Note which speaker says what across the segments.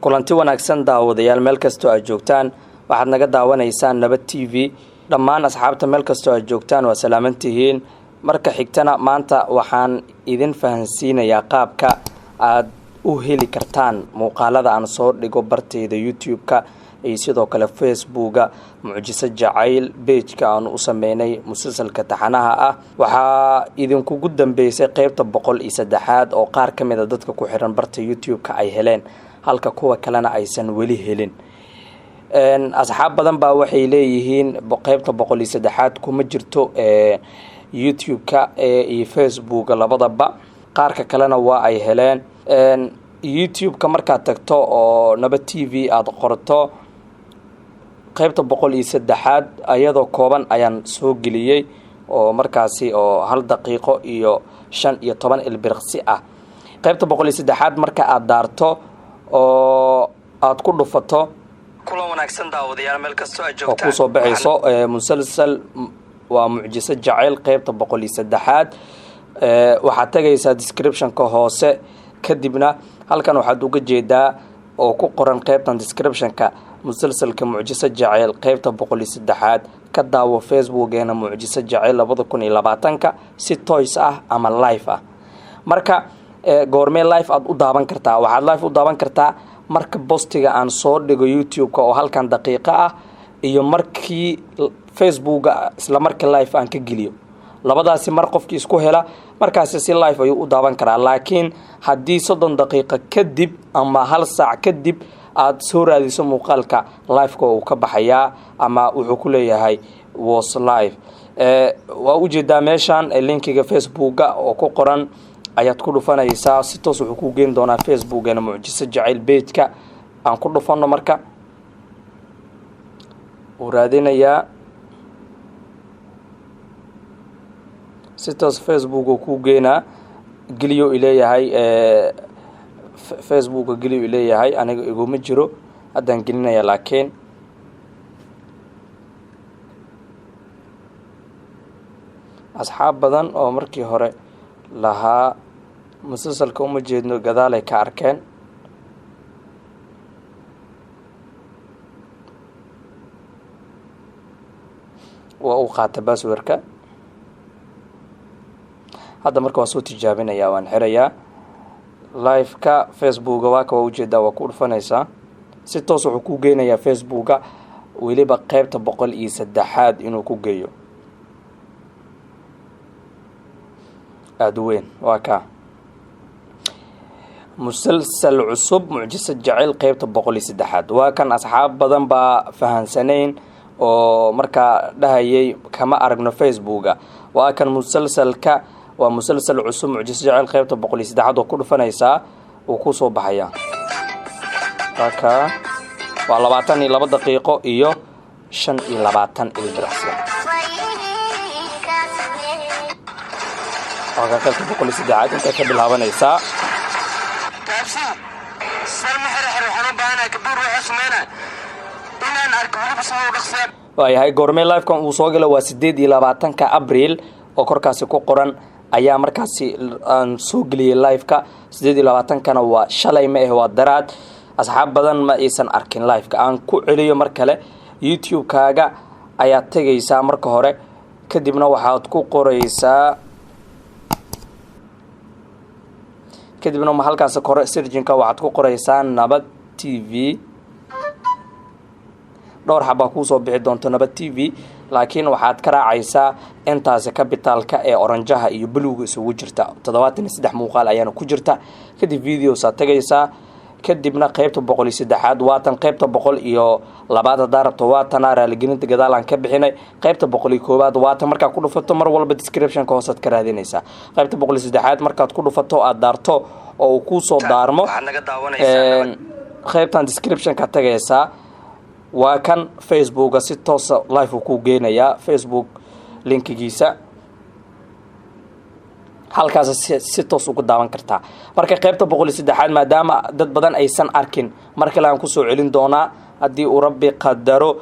Speaker 1: Kulanti wanaagsan daawadayaal, meel kastoo aad joogtaan, waxaad naga daawanaysaan Nabad TV. Dhammaan asxaabta meel kastoo aad joogtaan waa salaamantihiin. Marka xigtana, maanta waxaan idin fahansiinayaa qaabka aad u heli kartaan muuqaalada aan soo dhigo bartayda YouTube-ka iyo sidoo kale Facebooka Mucjiso Jacayl, page-ka aanu u sameynay musalsalka taxanaha ah. Waxaa idinkugu dambeysay qeybta 103aad oo qaar ka mid a dadka ku xiran barta YouTube-ka ay heleen, halka kuwa kalena aysan weli helin. Asxaab badan baa waxay leeyihiin qeybta 103aad kuma jirto YouTube-ka iyo Facebooka labadaba, qaarka kalena waa ay heleen. YouTube-ka markaad tagto oo Nabad TV aada qorto, qeybta 103aad ayadoo kooban ayaan soo geliyey, oo markaasi oo 1 daqiiqo iyo 15 ilbiriqsi ah. Qeybta 103aad marka aada daarto oo aada ku dhufato
Speaker 2: Kulan wanaagsan daawadayaal, meel kastoo aad
Speaker 1: oo
Speaker 2: joogtaan.
Speaker 1: Kusoo baxayso musalsal waa Mucjiso Jacayl qeybta 103aad. Waxaad tagaysaa descriptionka hoose, kadibna halkan waxaad uga jeedaa oo ku qoran qeybtan descriptionka "Musalsalka Mucjiso Jacayl qeybta 103aad ka daawo Facebookeena Mucjiso Jacayl 2020-ka si toos ah ama live ah". Marka goormee live aada u daawan kartaa? Waxaad live u daawan kartaa marka post-iga aan soo dhigo YouTube-ka oo halkan daqiiqo ah iyo markii Facebooka isla markii live aan ka geliyo. Labadaasi mar qofkii isku hela, markaasi si live ayuu u daawan karaa. Laakiin haddii 30 daqiiqo kadib ama hal saac kadib aada soo raadiso muuqaalka, liveka uu ka baxayaa ama wuxuu ku leeyahay "was live". Waa ujeedaa meeshan linkiga Facebooka oo ku qoran ayaad ku dhufanaysaa. Si toos wuxuu ku geyn doonaa Facebookana Mucjiso Jacayl page-ka. Aan ku dhufano. Marka wuu raadinayaa, si toos Facebook uu ku geenaa. Geliyo ileeyahay, Facebooka geliyo ileeyahay. Aniga iguma jiro, haddaan gelinaya. Laakiin asxaab badan oo markii hore lahaa musalsalka uma jeedno, gadaalay ka arkeen. Waa uu qaata passwordka hadda. Marka waa soo tijaabinaya, waan xirayaa live-ka Facebooka. Waa ka, waa ujeedaa, waa ku dhufanaysaa. Si toos wuxuu ku geenayaa Facebooka, weliba qeybta 103aad inuu ku geeyo aada u weyn. Waa kaa musalsal cusub Mucjiso Jacayl qeybta 103aad, waa kan. Asxaab badan baa fahansanayn oo markaa dhahayay kama aragno Facebooka. Waa kan musalsalka, waa musalsal cusub Mucjiso Jacayl qeybta 103aad. Oo ku dhufanaysaa, wuu kusoo baxayaa. Waa kaa, waa 22 daqiiqo iyo 25 ilbiriqsi. Waa kaa qaybta 103aad intay ka bilaabanaysaa.
Speaker 2: Taabsi salma xere xere, waxaan u baahanahay kabuur wuxuu sameynaa inaan arko, weliba sida u dhaqsiyaa.
Speaker 1: Waayahay, goormee livekan uu soo gala? Waa 28-ka Abriil oo korkaasi ku qoran ayaa markaasi aan soo geliyey liveka. 28-kana waa shalay, ma ah, waa daraad. Asxaab badan ma aysan arkin liveka. Aan ku celiyo mar kale. YouTube-kaaga ayaad tegaysaa marka hore, kadibna waxaad ku qoraysaa, kadibna halkaas kore search-inka waxaad ku qoraysaa Nabad TV. Dhowr xabaa kuusoo bixi doonto Nabad TV, laakiin waxaad ka raacaysaa intaasi capital-ka ee orange-aha iyo blue-ga isugu jirta. 73 muuqaal ayaana ku jirta. Kadib videos aad tagaysaa, kadibna qeybta 103aad waatan. Qeybta 102aad haddaa rabto, waatana. Raaligelinta gadaal aan ka bixinay. Qeybta 101aad waatan. Markaad ku dhufato, mar walba descriptionka hoosaad ka raadinaysaa qeybta 103aad. Markaad ku dhufato, aad daarto oo uu kuusoo daarmo,
Speaker 2: Waxaad naga daawanaysaa
Speaker 1: qeybtan descriptionka tagaysaa. Waa kan Facebooka, si toosa live uu ku geenayaa Facebook linkigiisa. Halkaas si toos uga daawan kartaa. Marka qeybta 103aad, maadaama dad badan aysan arkin, mar kale aan kusoo celin doonaa haddii uu Rabbi qadaro.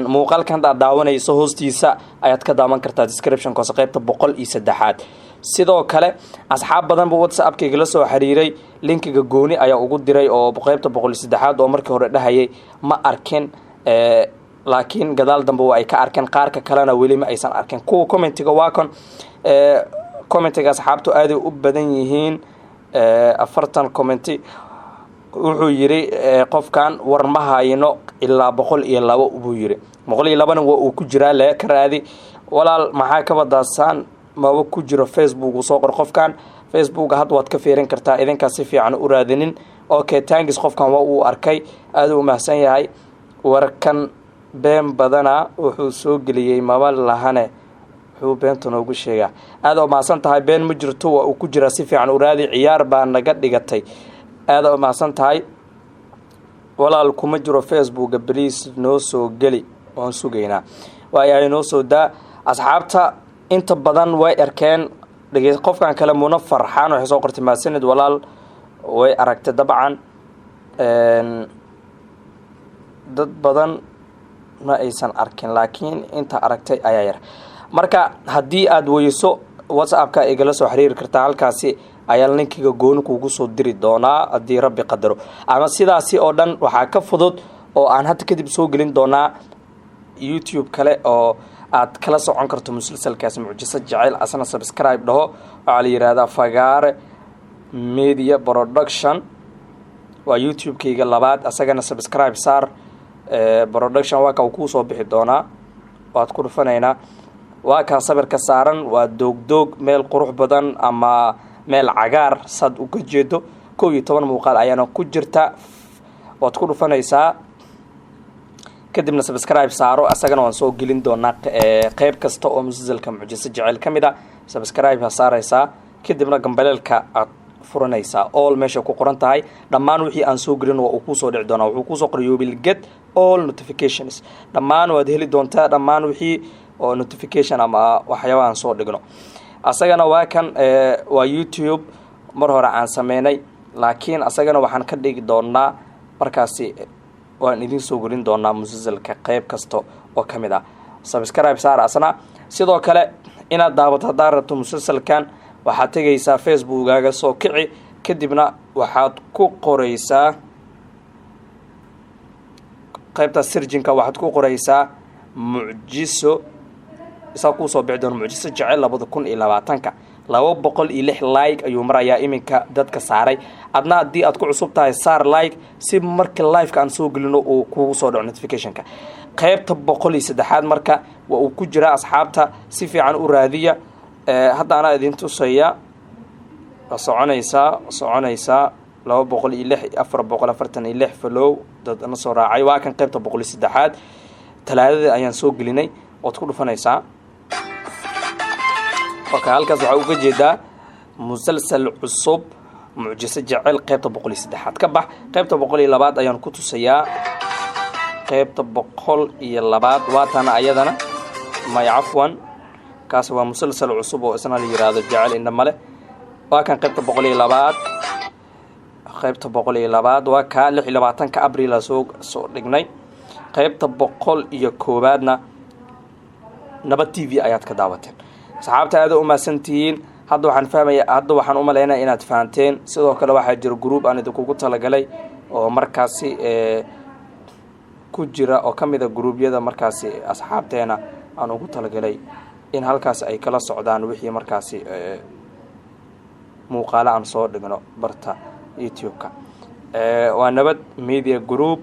Speaker 1: Muuqaalkan haddaad daawanayso, hoostiisa ayaad ka daawan kartaa descriptionka hoose, qeybta 103aad. Sidoo kale asxaab badan buu WhatsAppkayga la soo xiriiray, linkiga gooni ayaa ugu diray oo qeybta 103aad oo markii hore dhahayay ma arkin, laakiin gadaal dambe waa ay ka arkeen. Qaarka kalena weli ma aysan arkin. Kuwa commentiga waa kon commentiga asxaabtu aaday u badan yihiin, 40 commenti. Wuxuu yidhi qofkan, "War ma hayno ilaa 102," buu yidhi. 102na waa uu ku jiraa, lee ka raadi walaal. Maxaa ka wadaasaan? Maba ku jiro Facebook, uu soo qor qofkan. Facebooka hadda waad ka fiirin kartaa, idinkaas si fiican u raadinin. Okay, thanks. Qofkan waa uu arkay, aada u mahadsan yahay. Warkan been badana, wuxuu soo geliyey maba lahane, wuxuu beenta noogu sheegaa. Aada u mahadsan tahay. Been ma jirto, waa uu ku jiraa, si fiican u raadi. Ciyaar baa naga dhigatay. Aada u mahadsan tahay walaal. Kuma jiro Facebooka, please noo soo geli, waan sugaynaa. Waayahay, noo soo daa. Asxaabta inta badan way arkeen. Qofkan kale, Muna Farxaan, waxay soo qortay, "Mahadsanid walaal." Way aragtay dabcan. Dad badan ma aysan arkin, laakiin inta aragtay ayaa yar. Marka haddii aada weyso, WhatsAppka igala soo xiriiri kartaa, halkaasi ayaa linkiga gooni kuugu soo diri doonaa haddii Rabbi qadaro. Ama sidaasi oo dhan waxaa ka fudud oo aan hadda kadib soo gelin doonaa YouTube kale oo aad kala socon karto musalsalkaasi Mucjiso Jeceyl. Asna subscribe dhaho, waxaa la yihahdaa Fagaare Media Production, waa YouTube-kayga labaad. Asagana subscribe saar. Production waa ka uu kuusoo bixi doonaa, waad ku dhufanaynaa. Waa kaa sawirka saaran, waa doogdoog, meel qurux badan ama meel cagaar saad uga jeedo. 11 muuqaal ayaana ku jirta. Waad ku dhufanaysaa, kadibna subscribe saaro. Asagana waan soo gelin doonaa qeyb kasta oo musalsalka Mucjiso Jeceyl ka mid a. Subscribe ha saaraysaa, kadibna gambaleelka aad furanaysaa, all meesha ku qoran tahay. Dhammaan wixii aan soo gelin waa uu kuusoo dhici doonaa. Wuxuu kuusoo qoray, "You will get all notifications." Dhammaan waad heli doontaa dhammaan wixii oo notification ama waxyaaba aan soo dhigno. Asagana waa kan, waa YouTube mar hore aan sameynay, laakiin asagana waxaan ka dhigi doonaa markaasi waan idin soo gelin doonaa musalsalka qeyb kasta oo ka mid ah. Subscribe saar asna. Sidoo kale inaad daawato haddaad rabto musalsalkan, waxaad tegaysaa Facebookaaga, soo kici, kadibna waxaad ku qoreysaa qaybta searchinka, waxaad ku qoreysaa Mucjiso. Isaa kuusoo bixi doono Mucjiso Jecel 2020-ka. 206 like ayuu marayaa iminka dadka saaray. Adna haddii aad ku cusub tahay, saar like si marka liveka aan soo gelino uu kugu soo dhaco notificationka. Qeybta 103aad marka waa uu ku jiraa. Asxaabta si fiican u raadiya. Hadda anaa idin tusaya. Waa soconaysaa, soconaysaa. 206, 446 follow dad na soo raacay. Waa kan qeybta 103aad, Talaadadii ayaan soo gelinay. Waad ku dhufanaysaa. Okay, halkaas waxaa uga jeedaa musalsal cusub, Mucjiso Jecel, qeybta 103aad. Ka bax. Qeybta 102aad ayaan ku tusayaa. Qeybta 102aad waatana ayadana. May, cafwan, kaas waa musalsal cusub oo isna la yiraahdo Jecel Indha Male. Waa kan qeybta 102aad. Qeybta 102aad waa kaa, 26-ka Abrila soo dhignay. Qeybta 101aadna Nabad TV ayaad ka daawateen. Asxaabta aada u mahadsantihiin. Hadda waxaan fahmaya, hadda waxaan umalaynaya inaad fahanteen. Sidoo kale waxaa jira group aan idinkugu talagalay oo markaasi ku jira, oo ka mid a gruubyada markaasi asxaabteena aan ugu talagalay in halkaas ay kala socdaan wixii markaasi muuqaalo aan soo dhigno barta YouTube-ka. Waa Nabad Media Group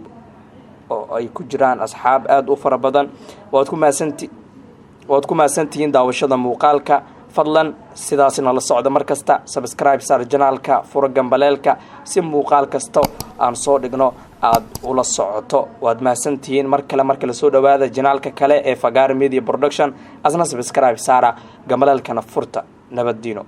Speaker 1: oo ay ku jiraan asxaab aada u fara badan. Waad ku mahadsantihiin daawashada muuqaalka. Fadlan sidaasna la socda mar kasta. Subscribe saar channelka, fura gambaleelka si muuqaal kasta aan soo dhigno aada ula socoto. Waad mahadsantihiin mar kale. Mar kale soo dhawaada channelka kale ee Fagaar Media Production. Asna subscribe saara, gambaleelkana furta. Nabaddiino.